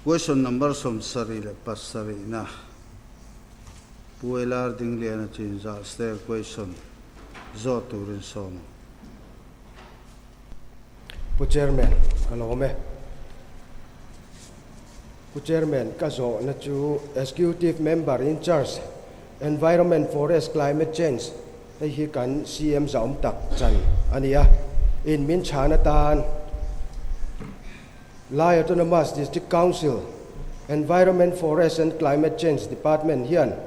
Question number 77 na Pu LR Dingliana Chinzah Stair question zawt turin sawm ang. Pu Chairman, ka lawm e. Pu Chairman, ka zawhna chu Executive Member in Charge, Environment, Forest, Climate Change, hei hi kan CM zahawm tak chan a ni a, in min chhan atan Lai Autonomous District Council, Environment, Forest and Climate Change Department hian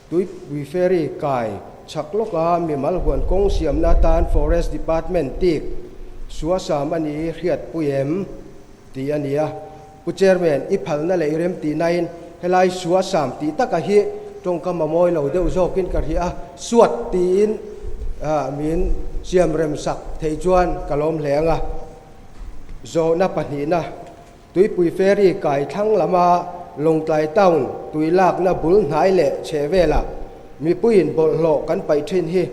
Tuipui Ferry kai chhak lawka mimal huan kawng siamna atan Forest Department tik suasam a ni hriatpui em tih a ni a. Pu Chairman, i phalna leh i remtihnain helai suasam tih taka hi tawngkam a mawi lo deuh zawkin ka hria a, suat tiin min siamrem sak theih chuan ka lawm hle ang a. Zawhna pahnihna, Tuipui Ferry kai thlang lama Lawngtlai Town tui lakna bul hnai leh chheh velah mipuiin bawlhhlawh kan paih thin hi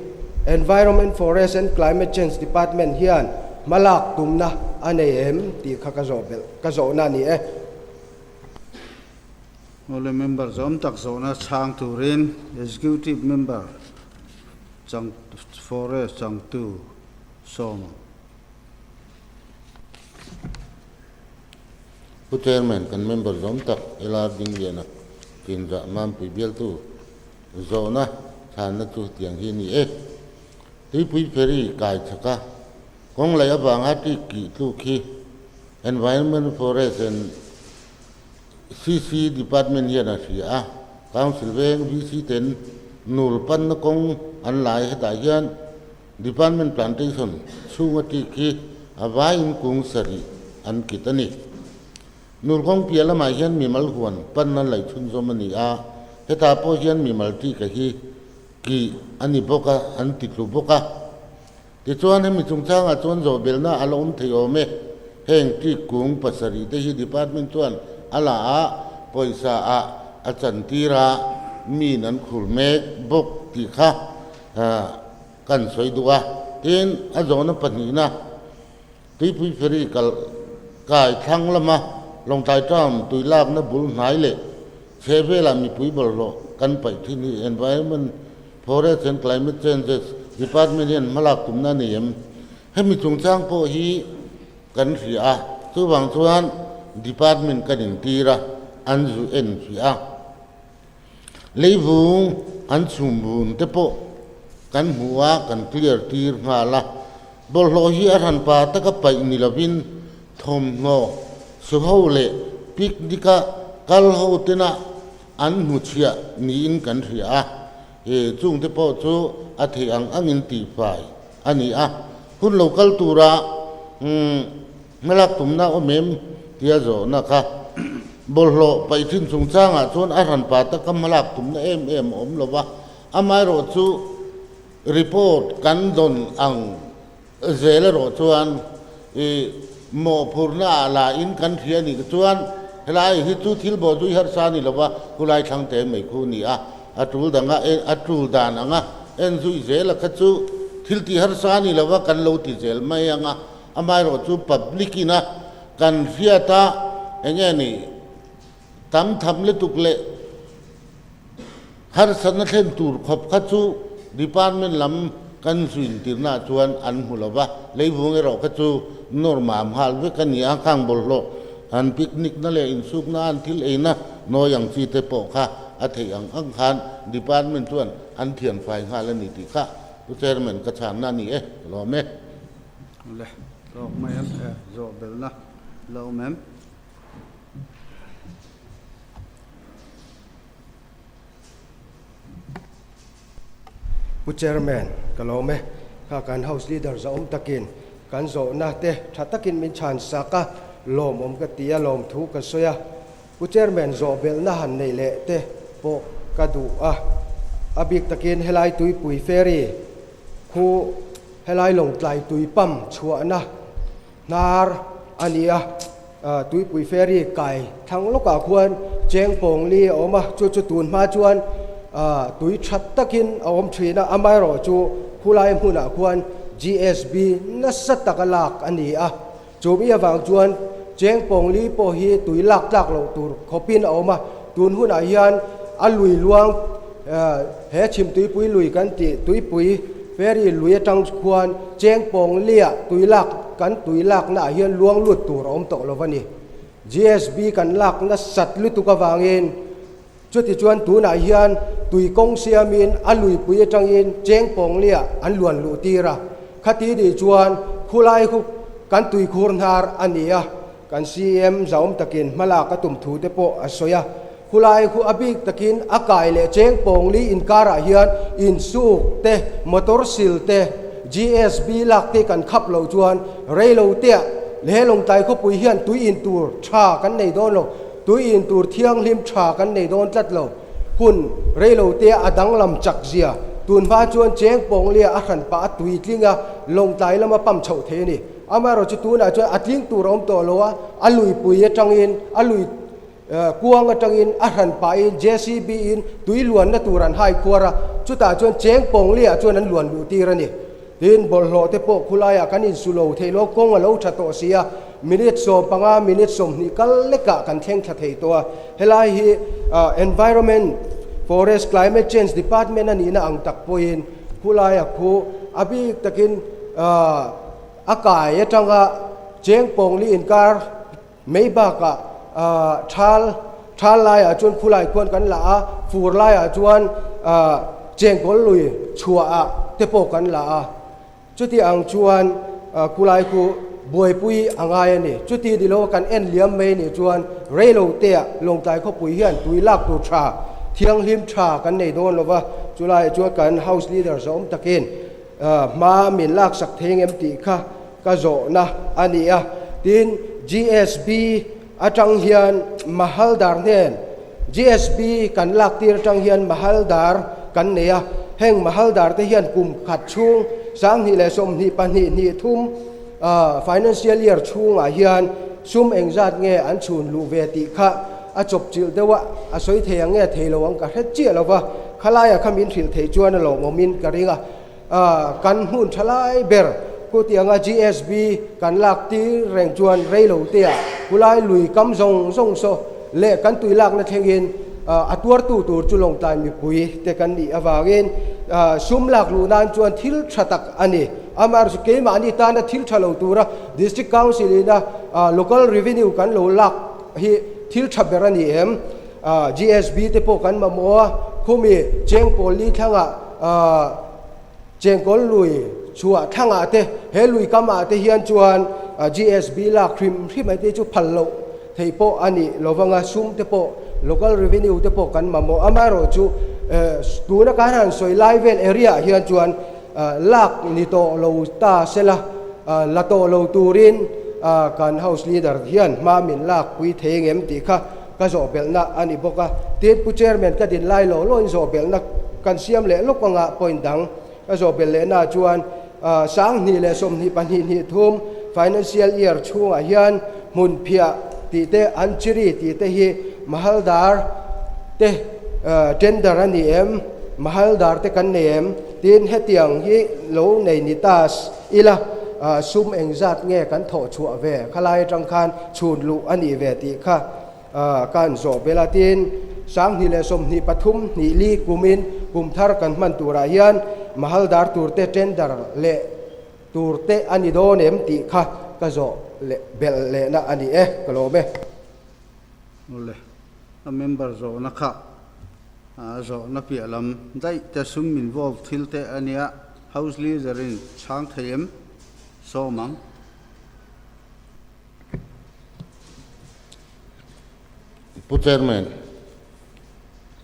Environment, Forest and Climate Change Department hian hmalak tumna a nei em tih kha ka zawh belh ka zawhna a ni e. Awle member zawm tak zawhna chhang turin Executive Member chang Forest changtu sawm ang. Pu Chairman, kan member zawm tak LR Dingliana Kinzah Mampui bialtu zawhna chhanna chu tiang hi a ni e. Tuipui ferry kai chhaka kawng lei avanga ṭik kih tluk hi Environment, Forest and CC Department hian a hria a, Council veng VC ten nul panna kawng an lai hetah hian Department Plantation chhunga ṭik hi a vaiin kung sarih an kit a ni. Nulkawng piah lamah hian mimal huan panna lei chhunzawm a ni a, hetah pawh hian mimal ṭika hi kih a ni bawk a, an ti tlu bawk a. Tichuan hemi chungchangah chuan zawhbelna a la awm thei awm e. Heng ṭik kung pasarih te hi Department chuan a la a, pawisa ah a chantir a, miin an khur mek bawk tih kha Kan sawi duh a, tin a zawhna pahnihna Tuipui Ferry kal kai thlang lama Lawngtlai Town tui lakna bul hnai leh chhe velah mipui bawlhhlawh kan paih thin hi Environment, Forest and Climate Changes Department hian hmalak tumna a nei em? Hemi chungchang pawh hi kan hria a, chuvang chuan Department kan intir a, an zu en hria a. Leivung an chhum bun te pawh kan hmu a, kan clear tir nghal a. Bawlhhlawh hi a hranpa taka paih ni lovin thawmhnaw su ho leh picnic a kal ho tena an hmuchhiah niin kan hria a. He chung te pawh chu a theih ang angin tihfai a ni a. Hun lo kal tura Hmalak tumna awm em? tia zawhna kha bawlhhlawh paih thin chungchangah chuan a hranpa taka hmalak tumna em em a awm lo va, amaherawh chu report kan dawn ang zel erawh chuan i mawhphurhna ah la in kan hria nih chuan helai hi chu thil bawhzui harsa a ni lo va, khulai thlang te mai khu a ni a, a tul danga a tul dan anga enzui zela kha chu thil tih harsa a ni lo va kan lo ti zel mai ang a. Amaherawh chu public ina kan hriat a eng nge ni tam tham lutuk leh harsatna thlen tur khawp kha chu department lam kan zuin tirna ah chuan an hmu lo va, leivung erawh kha chu normal nghal vek a ni a, khang bawlhhlawh an picnic na leh insukna an thil eina nawi ang chi te pawh kha a theih ang ang khan department chuan an thianfai nghal a ni tih kha Pu Chairman ka chhanna a ni e, ka lawm e. Le, tawk mai em e, zawh belhna la awm em? Pu Chairman, ka lawm e. Kha kan House Leader zahawm takin kan zawhna te tha takin min chhan sak a, lawmawm ka ti a, lawmthu ka sawi a. Pu Chairman, zawh belhna han neih leh te pawh ka duh a. A bik takin helai tuipui ferry khu Helai Lawngtlai tui pump chhuahna hnar a ni a, tuipui ferry kai thlang lawkah khuan cheng pawng li a awm a, chu chu tun hma chuan tui that takin a awm thin a, amaherawh chu khulai hmunah khuan GSB nasa taka lak a ni a, chumi avang chuan. Chengpawng li pawh hi tui lak tlak loh tur khawpin a awm a, tun hunah hian a lui luang he chhimtuipui lui kan tih tuipui ferry lui atang khuan Chengpawng liah tui lak kan tui lakna ah hian luang lut tur a awm tawh lo a ni. GSB kan lak nasat lutuk avangin Chutichuan tunah hian tui kawng siamin a luipui atangin Chengpawng liah an luan luh tir a, khati nih chuan khulai khu kan tuikhur hnar a ni a, kan CM zahawm takin hmalak a tum thu te pawh a sawi a. Khulai khu a bik takin a kai leh Chengpawng li inkarah hian insuk te, motor sil te, GSB lak te kan khap lo chuan reiloteah Lehlawngtlai khawpui hian tui in tur tha kan nei dawn lo. Tui in tur thianghlim tha kan nei dawn tlat lo. Hun reilo te a danglam chak zia. Tun hma chuan cheng pawnglia a hran pah a tui tling a, lawngtlai lama pam chhoh thei a ni. Amaherawhchu chu tunah chuan a tling tur a awm tawh lo a, a luipui atangin, a lui kuang atangin a hran pahin JCB in tui luanna tur an hai khuar a, chutah chuan cheng pawnglia chuan an luan luh tir a ni. Tin, bawlhhlawh te pawh khulaiah kan insu lo thei lo, kawng a lo tha tawh si a, minute 15, minute 20 kal lekah kan thleng thla thei tawh a. Helai hi Environment, Forest, Climate Change Department a nihna ang tak pawhin khulaia khu a bik takin a kai atanga chengpawngli inkar Mei bakah thal thal laiah chuan khulai khuan kan la a, fur laiah chuan chengkawl lui chhuahah te pawh kan la a. Chuti ang chuan khulai khu buaipui a ngai a ni. Chuti ni lo kan en liam mai nih chuan reiloteah Lawngtlai khawpui hian tui lak tur tha, thianghlim tha kan nei dawn lo va, chulaiah chuan kan House Leader zawm takin hma min laksak thei ngem tih kha ka zawhna a ni a. Tin, GSB atang hian Mahaldar hnen, GSB kan lak tir atang hian Mahaldar kan nei a. Heng Mahaldar te hian kum khat chhung, 2022 hnih thum financial year chhungah hian sum engzat nge an chhun luh ve tih kha a chawpchilh deuh a, a sawi thei ang nge thei lo ang ka hre chiah lo va. Khalaia kha min hrilh theih chuan a lawmawmin ka ring a. Kan hmun tha lai ber khutianga GSB kan lak tir reng chuan reilo te ah khulai lui kam zawng zawng saw leh kan tui lakna thlengin a tuartu tur chu Lawngtlai mipui te kan nih avangin sum lak luh nan chuan thil tha tak a ni. Amaherawhchu keimahni tana thil tha lo tura District Council ina local revenue kan lo lak hi thil tha ber a ni em? GSB te pawh kan mamawh a, khumi chengkawl li thlangah chengkawl lui chhuah thlangah te he lui kamah te hian chuan GSB lak hrim hrim ai te chu phal loh theih pawh a nih lovang a, sum te pawh local revenue te pawh kan mamawh. Amaherawhchu tuna kan han sawi lai vel area ah hian chuan lak ni tawh lo ta sela, la tawh lo turin kan house leader hian hma min lak pui thei ngem tih kha Ka zawh belhna a ni bawk a, tin Pu Chairman ka din lai lo lawin zawh belhna kan siam leh lawk anga point dang ka zawh belh lehna chuan 2022 hnih thum financial year chhungah hian hmun phiah tih te an chiri tih te hi Mahaldar te tender a ni em, Mahaldar te kan nei em, tin hetiang hi lo nei ni ta ila sum engzat nge kan thawh chhuah ve khalai atang khan chhun luh a nih ve tih kha ka han zawh belh a. Tin, 2023 hnih li kumin kum thar kan hman turah hian Mahaldar turte tender leh turte a ni dawn em tih kha ka zawh leh belh lehna a ni e, ka lawm e. Awle, a member zawhna kha zawhna piah lam daih te sum involve thil te a nia, House Leader in chhang thei em? Sawm ang. Pu Chairman,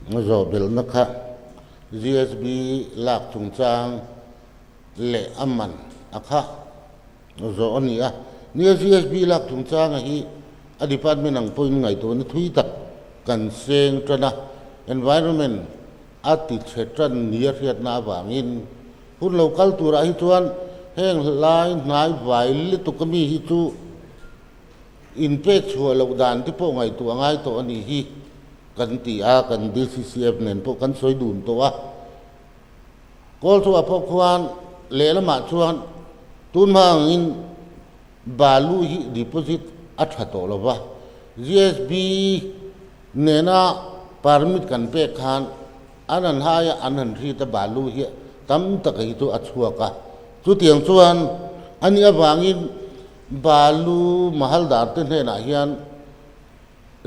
zawh belhna kha GSB lak chungchang leh a man a kha zawh a ni a. Nia GSB lak chungchanga hi a department ang pawhin ngaihtuahna thui tak kan seng tan a, environment a ti chhe tan nia hriatna avangin Hun lo kal turah hi chuan heng lai hnai vai lutuk ami hi chu inpek chhuah loh dan te pawh ngaihtuah ngai tawh a nih hi kan ti a, kan DCCF nen pawh kan sawi dun tawh a. Kawlchhuah pawh khuan lehlamah chuan tun hma angin balu hi deposit. a tha tawh lo va. GSB nena permit kan pek khan an han hai a, an han hrit a, balu hi tam tak hi chu a chhuak a. Chutiang chuan a nih avangin balu mahaldar te hnenah hian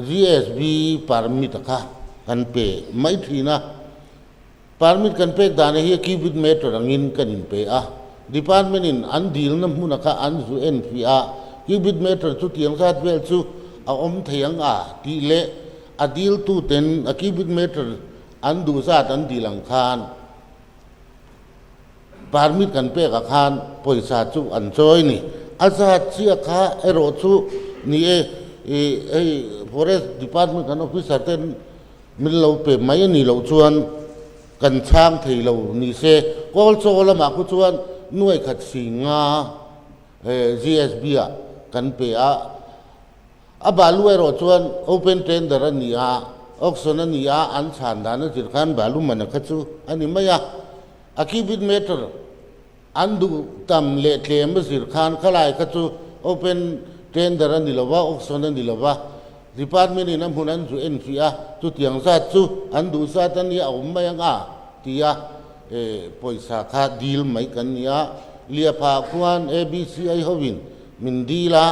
GSB permit a kha kan pe mai thin a. Permit kan pek dan hi cubic meter angin kan inpe a, Department in an dilna hmuna kha an zu en fih a, cubic meter chu tiang zat vel chu a awm thei ang a tih leh a diltu ten a cubic meter an duh zat an dil ang khan permit kan pek ah khan pawisa chu an chawi ni. A zat chiah kha erawh chu ni e, hei Forest Department kan officer ten Min lo pe mai a nih loh chuan kan chhang thei lo ni se. Kawl chaw lamah khu chuan nuai khat si nga GSB ah kan pe a. A balu erawh chuan open tender a ni a, auction a ni a, an chhan dan a zir khan balu man a kha chu a ni mai a. A cubic meter an duh tam leh tlem a zir khan khalai kha chu open tender a ni lo va, auction a ni lo va, department in a hmun an zu en fih a, chutiang zat chu an duh zat a nia a awm mai ang a ti a, pawisa kha dil mai kan ni a, Liapha khuan ABCI hovin min dil a,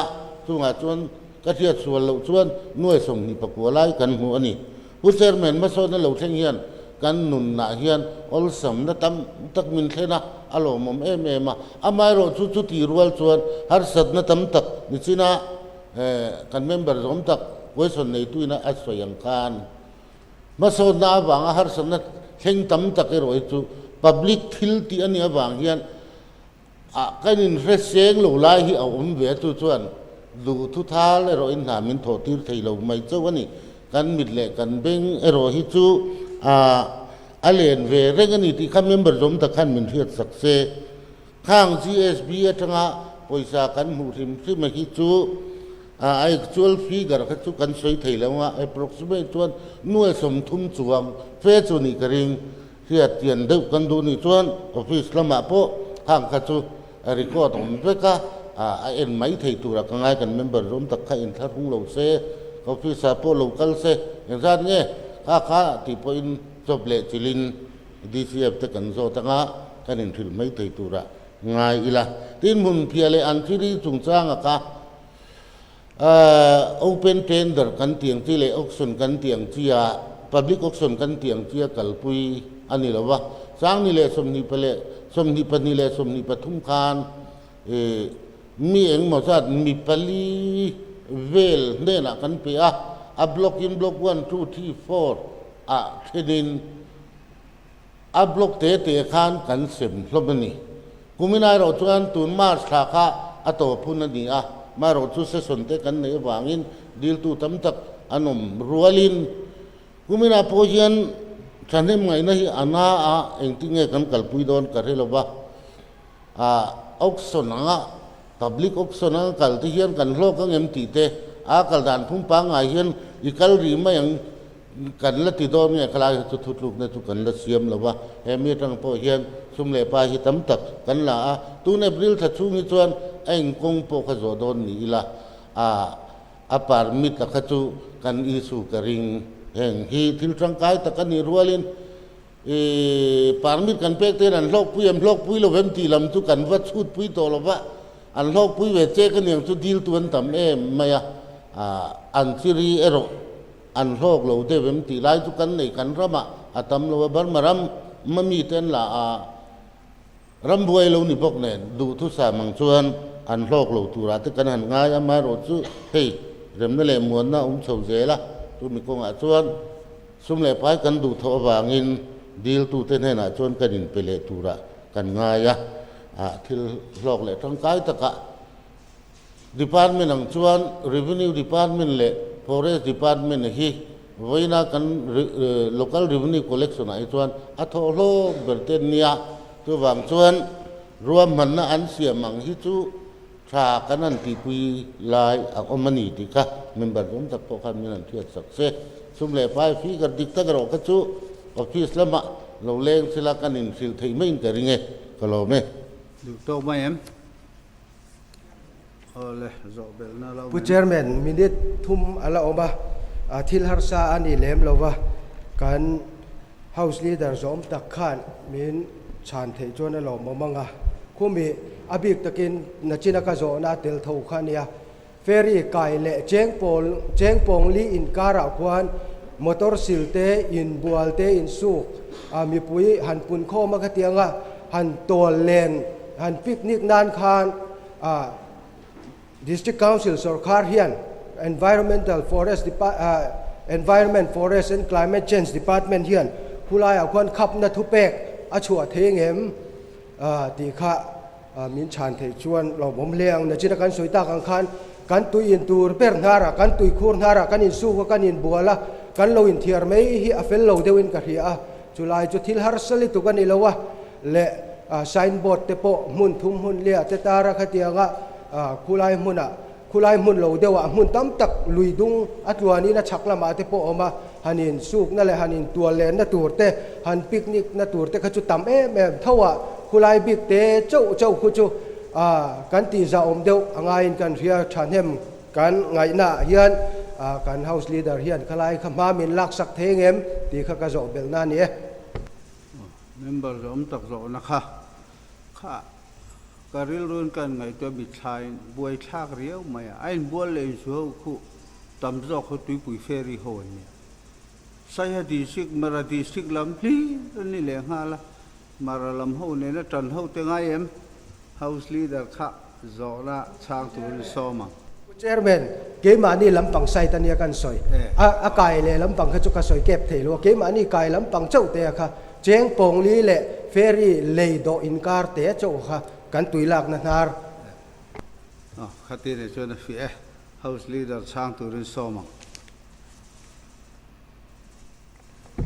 chungah chuan ka hriat sual loh chuan nuai 24 lai kan hmu a ni. Pu Chairman hmasawnna lo thleng hian kan nunnah hian awlsamna tam tak min thlen a, a lawmawm em em a. Amaherawh chu chuti rual chuan harsatna tam tak nichina kan member zawm tak question neituina a sawi ang khan hmasawnna avanga harsatna thleng tam tak erawh hi chu public thil tih a nih avang hian A kan inhre seng lo lai hi a awm ve chu chuan duh thu thal erawh in hna min thawh tir thei lo mai chauh a ni. Kan mit leh kan beng erawh hi chu a a len ve reng a ni tih kha member zawm tak khan min hriat sak se. Khang GSB atanga pawisa kan hmuh hrim hrim a hi chu a actual figure kha chu kan sawi thei lo a, approximate chuan nuai 30 chuang fe chu nih ka ring. Hriat tian deuh kan duh nih chuan office lamah pawh khang kha chu record awm vek a, a en mai thei tura ka ngai kan member zawm tak kha inthlahrung lo se, office ah pawh lo kal se, engzat nge kha kha tih pawhin chawp leh chilhin DCF te kan zawt anga kan inhrilh mai thei tura ngai ila. Tin hmun phiah leh an thiri chungchanga kha Open tender kan tih ang chi leh auction kan tih ang chi a, public auction kan tih ang chi a kalpui a ni lo va. Sangni leh 20 leh 22 leh 23 khan mi engmaw zat mi pali vel hnenah kan pe a, a block in block one, two, three, four ah thenin a block te te khan kan sem hlawm a ni. Kumin erawh chuan tun March thla kha a tawp hun a ni a, maherawh chu session te kan neih avangin diltu tam tak an awm rualin kuminah pawh hian thahnem ngaihna hi a na a, engtin nge kan kalpui dawn ka hre lo va. Auction anga public auction anga kal te hian kan hlawk ang em tih te a kal dan phung pangngai hian i kal rih mai ang Kan la ti dawn nge khalai hi chu thutlukna chu kan la siam lo va, he mi atang pawh hian sum leh pa hi tam tak kan la a, tun April thla chhung hi chuan a engkawng pawh kha zawh dawn ni ila, a a permit a kha chu kan issue ka ring. Heng hi thil tangkai tak a nih rualin i permit kan pek te hian an hlawkpui em hlawkpui lo vem tih lam chu kan va chhutpui tawh lo va, an hlawkpui ve che ka niang chu diltu an tam em mai a, an chiri erawh An hlawk lo deuh em tih lai chu kan nei kan ramah a tam lo a, Burma ram mami te an la a, ram buai lo ni bawk nen duhthusam ang chuan an hlawk lo turah te kan han ngai a, amaherawh chu hei remna leh muanna a awm chho zel a, chumi kawngah chuan sum leh pai kan duh thawh avangin diltute hnenah chuan kan inpe leh turah kan ngai a, thil hlawk leh tangkai takah. Department ang chuan Revenue Department leh Forest Department hi vawiina kan Local Revenue Collection ah hi chuan a thawh hlawk ber te an nia. Chuvang chuan ruahmanna an siam ang hi chu tha kan han tihpui lai a awm a ni tih kha member awm tak pawh khan min han hriat sak se. Sum leh pai figure dik tak erawh kha chu office lamah lo leng sela kan inhrilh theih maiin ka ring e, ka lawm e. Duh tawk mai em? Awle, zawh belhna lo Pu men. Chairman, minute thum a la awm a, thil harsa a ni lem lo va, kan House Leader zawm tak khan min chhan theih chuan a lawmawm ang a, khumi a bik takin nachina ka zawhna a tel tho kha a nia. Ferry kai leh chengpawl chengpawng li inkarah khuan motor sil te, inbual te, insuk a mipui han pun khawm a khatiang a, han tawl len han picnic nan khan a District Council sorkar hian Environmental Forest Environment, Forest and Climate Change Department hian khulaiah khuan khapna thupek a chhuah thei ngem tih kha min chhan theih chuan lawmawm hle ang. Nachina kan sawi tak ang khan kan tui in tur ber hnarah, kan tui khur hnarah kan insuk a, kan inbual a, kan lo inthiar mai hi a fel lo deuhin ka hria a. Chulai chu thil harsa lutuk a ni lo a, leh sign board te pawh hmun thum hmun liah te tar a khatianga khulai hmunah khulai hmun lo deuhah hmun tam tak lui dung a tluanin a chhak lamah te pawh a awm a, han in sukna leh han in tual lenna tur te, han picnic na tur te kha chu tam em em tho a, khulai bik te chauh chauh khu chu kan tihzah awm deuh a ngaiin kan hria thahnem. Kan ngaihnaah hian kan House Leader hian khalai kha hma min laksak thei ngem tih kha ka zawh belhna a ni e. Member zawm tak zawhna kha kha ka rilruin ka inngaihtuah mithlain buaithlak riau mai a, a inbual leh insuho khuh tam zawk ho tuipui ferry ho an nia. Saiha District, Mara District lam hlir an ni leh nghal a, Mara lam ho nena tan ho te ngai em? House Leader kha zawhna chhang turin sawm ang. Pu Chairman, keimahni lampang side ania kan sawi. A a kai leh lampang kha chu ka sawi kep thei lo a, keimahni kai lampang chauh te kha cheng pawngli leh ferry lei dawh inkar te chauh kha kan tui lakna hnar. Aw, khati nei chuan a fiah e. House Leader chhang turin sawm ang.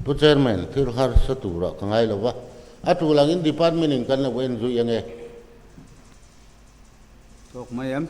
Pu Chairman, thil harsa turah ka ngai lo va, a tul angin Department in kan lo en zui ange. Tawk mai em?